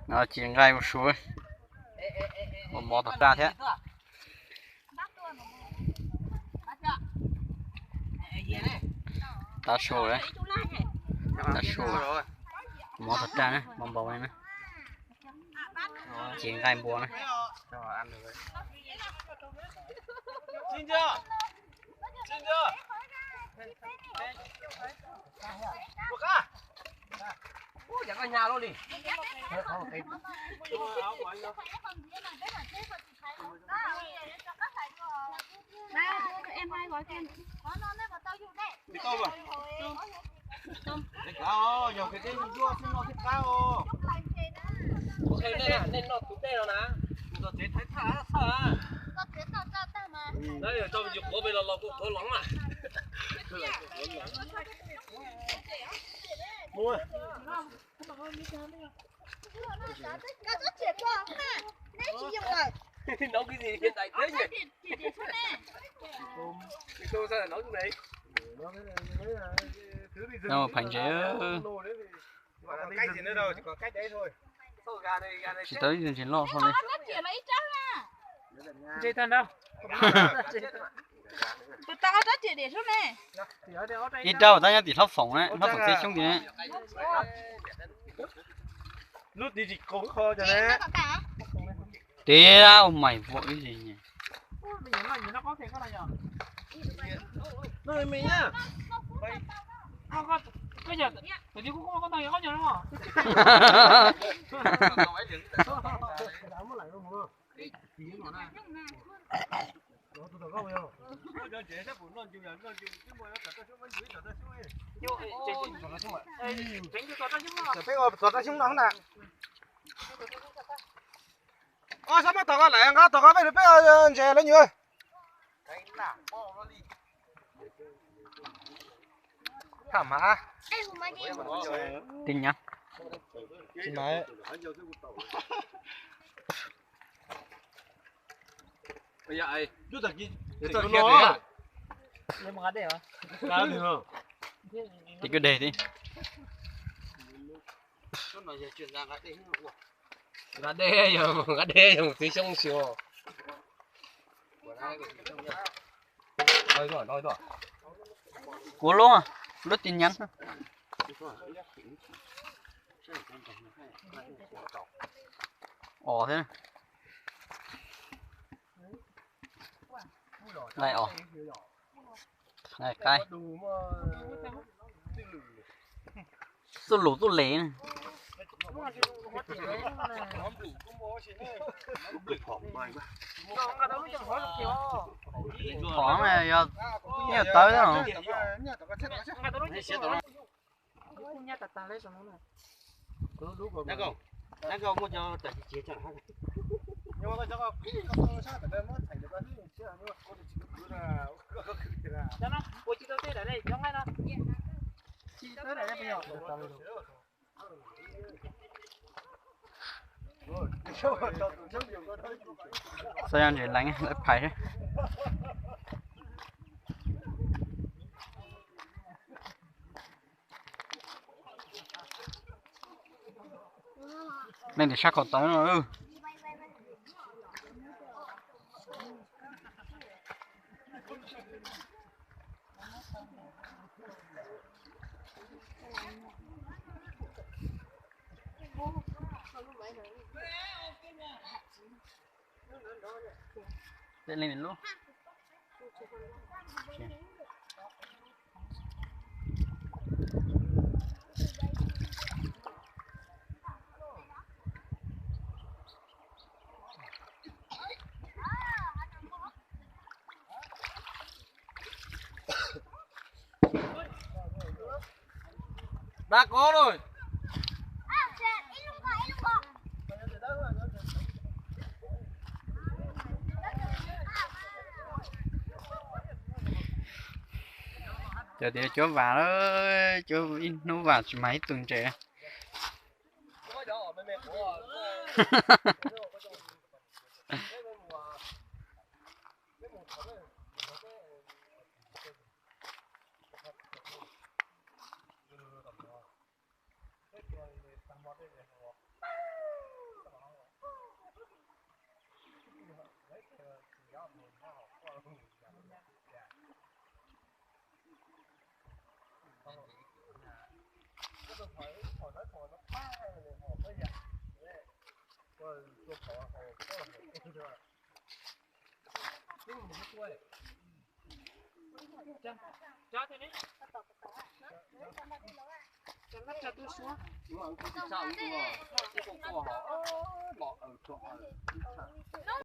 Ces nqaij ua su, ua mov tom raj thiab. Tav su, tav su, mov tom raj na, mov npaum li na. Ces nqaij npua na. Phav ntses, tsis tau ib tug ntses loj hov li. Ib rab tab nyob tim hlob foom na, hlob foom txiv xyoob tim na. Tiag, ua mais vau ib. Ua, xav muab tom ko lawm, nqa tom ko peb rau peb ntses lawv nyuam. Tin nhắn. Tis kwj deg thiab. Nqa dej yog, nqa dej yog txiv xyoob xyuas. Kuv lub, lub tin nhắn. Os thiab. Laj os. Laj qaib. Tuj lus tuj les. Phom mas yog, yog tawv xwb. Xav yog ntses leev lawv phais thiab. Leej twg sab ko tawv no. Peb leej lub. Ba kov lawm. Cov tias cuab vas, cuab ib hnub vas tsis mag ib tug ntses.